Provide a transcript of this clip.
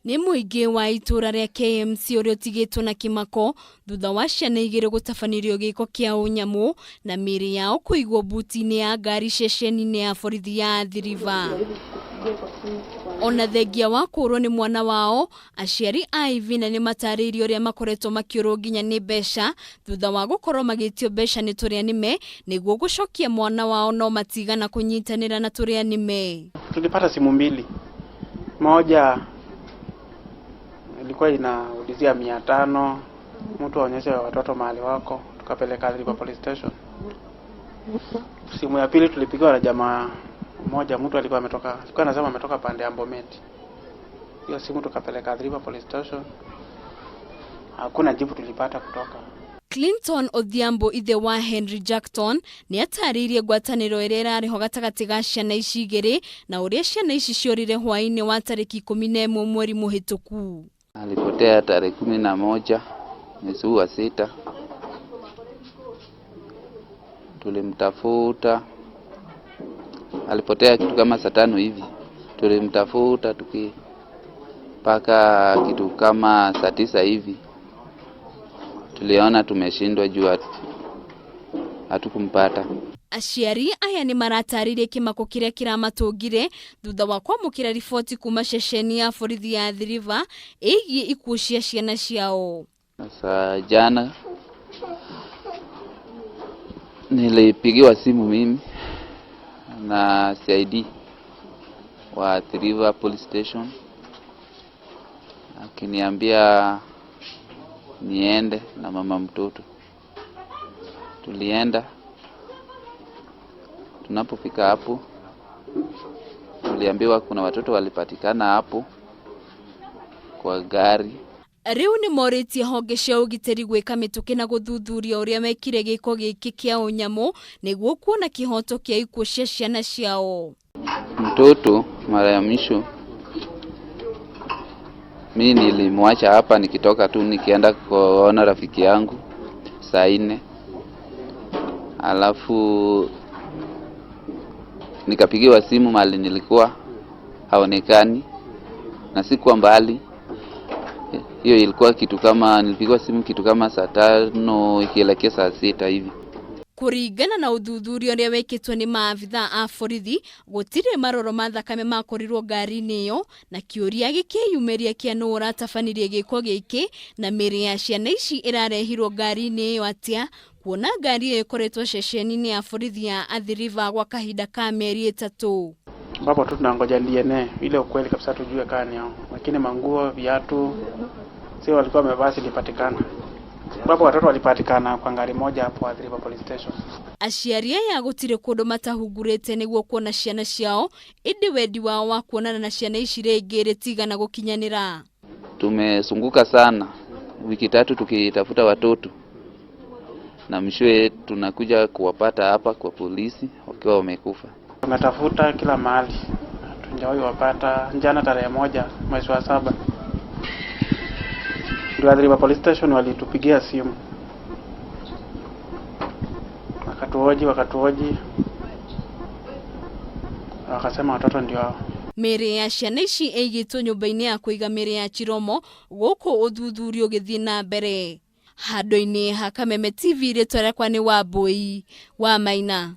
Nĩ mũingĩ wa itũra rĩa KMC ũrĩa ũtigĩtwo na kĩmako thutha wa ciana igĩrĩ gũtabanĩrio gĩko kĩa ũnyamũ na mĩĩrĩ yao kũigwo buti-inĩ ya ngari ceceni-inĩ ya borithi ya Athi River. Ona thengia wa kũũrwo nĩ mwana wao, aciari a Ivina nĩ matarĩirie ũrĩa makoretwo makĩũrwo nginya nĩ mbeca thutha wa gũkorwo magĩtio mbeca nĩ tũrĩa nĩme nĩguo gũcokia mwana wao no matigana kũnyitanĩra na tũrĩa nĩme. Tulipata simu mbili, moja ilikuwa inaulizia 500, mtu aonyeshe watoto mahali wako, tukapeleka Athi River police station. Simu ya pili tulipigiwa na jamaa mmoja, mtu alikuwa ametoka, alikuwa anasema ametoka pande ya Bomet. Hiyo simu tukapeleka Athi River police station, hakuna jibu tulipata kutoka. Clinton Odhiambo ithe wa Henry Jackton nĩ atarĩirie ngwatanĩro ĩrĩa ĩrarĩho gatagatĩ ga ciana ici igĩrĩ na ũrĩa ciana ici ciorire hwaĩ-inĩ wa tarĩki 11 mweri mũhĩtũku. Alipotea tarehe 11 mwezi wa 6. Tulimtafuta, alipotea kitu kama saa 5 hivi. Tulimtafuta tuki mpaka kitu kama saa 9 hivi. Tuliona tumeshindwa juu hatukumpata. Aciari aya nĩ maratarĩirie kĩmako kĩrĩa kĩramatũngire thutha wa kwamũkĩra riboti kuma ceceni ya borithi ya Athi River ĩgiĩ ikuũ cia ciana ciao. Sasa jana nilipigiwa simu mimi na CID wa Athi River Police Station akiniambia niende na mama mtoto. Tulienda. Tunapofika hapo tuliambiwa kuna watoto walipatikana hapo kwa gari. Rĩu nĩ morĩtie honge cia ũgitĩri gwĩka mĩtũkĩ na gũthuthuria ũrĩa mekire gĩko gĩkĩ kĩa ũnyamũ nĩguo kuona kĩhoto kĩa ikuũ cia ciana ciao. Mtoto mara ya mwisho mi nilimwacha hapa nikitoka tu nikienda kuona rafiki yangu saa 4. Alafu nikapigiwa simu mahali nilikuwa haonekani na sikuwa mbali. Hiyo ilikuwa kitu kama nilipigiwa simu kitu kama saa 5 ikielekea saa 6 hivi. Kũringana na ũthuthuria ũrĩa wĩkĩtwo nĩ maabitha a borithi, gũtirĩ maroro ma thakame makorirwo ngari-inĩ ĩyo, na kĩũria gĩkĩyumĩria kĩa nũ ũratabanirie gĩko gĩkĩ na mĩĩrĩ ya ciana ici ĩrarehirwo ngari-inĩ ĩyo atĩa, kuona ngari ĩyo ĩkoretwo ceceni-inĩ ya borithi ya Athi River gwa kahinda ka mĩeri 3. Ambapo tu tunangoja DNA ile ukweli kabisa tujue kama ni hao, lakini manguo, viatu sio walikuwa wamevaa zilipatikana. Ambapo watoto walipatikana kwa ngari moja hapo Athi River Police Station. Aciari aya gũtirĩ kũndũ matahungurĩte nĩguo kuona ciana ciao, ĩndĩ wendi wao wa kuonana na ciana ici rĩngĩ rĩtigana gũkinyanĩra. Tumezunguka sana wiki 3 tukitafuta watoto na mwishowe tunakuja kuwapata hapa kwa polisi wakiwa wamekufa. Tumetafuta kila mahali, hatujawahi wapata. Jana tarehe 1 mwezi wa 7 ndio Athi River Police Station walitupigia simu, wakatuhoji, wakasema watoto ndio hao. Mĩĩrĩ ya ciana ici ĩigĩtwo nyũmba-inĩ ya kũiga mĩĩrĩ ya Chiromo gũkũ ũthuthuria ũgĩthiĩ na mbere. Handũ-inĩ ha Kameme TV, rĩtwa rĩakwa nĩ Wambui wa Maina.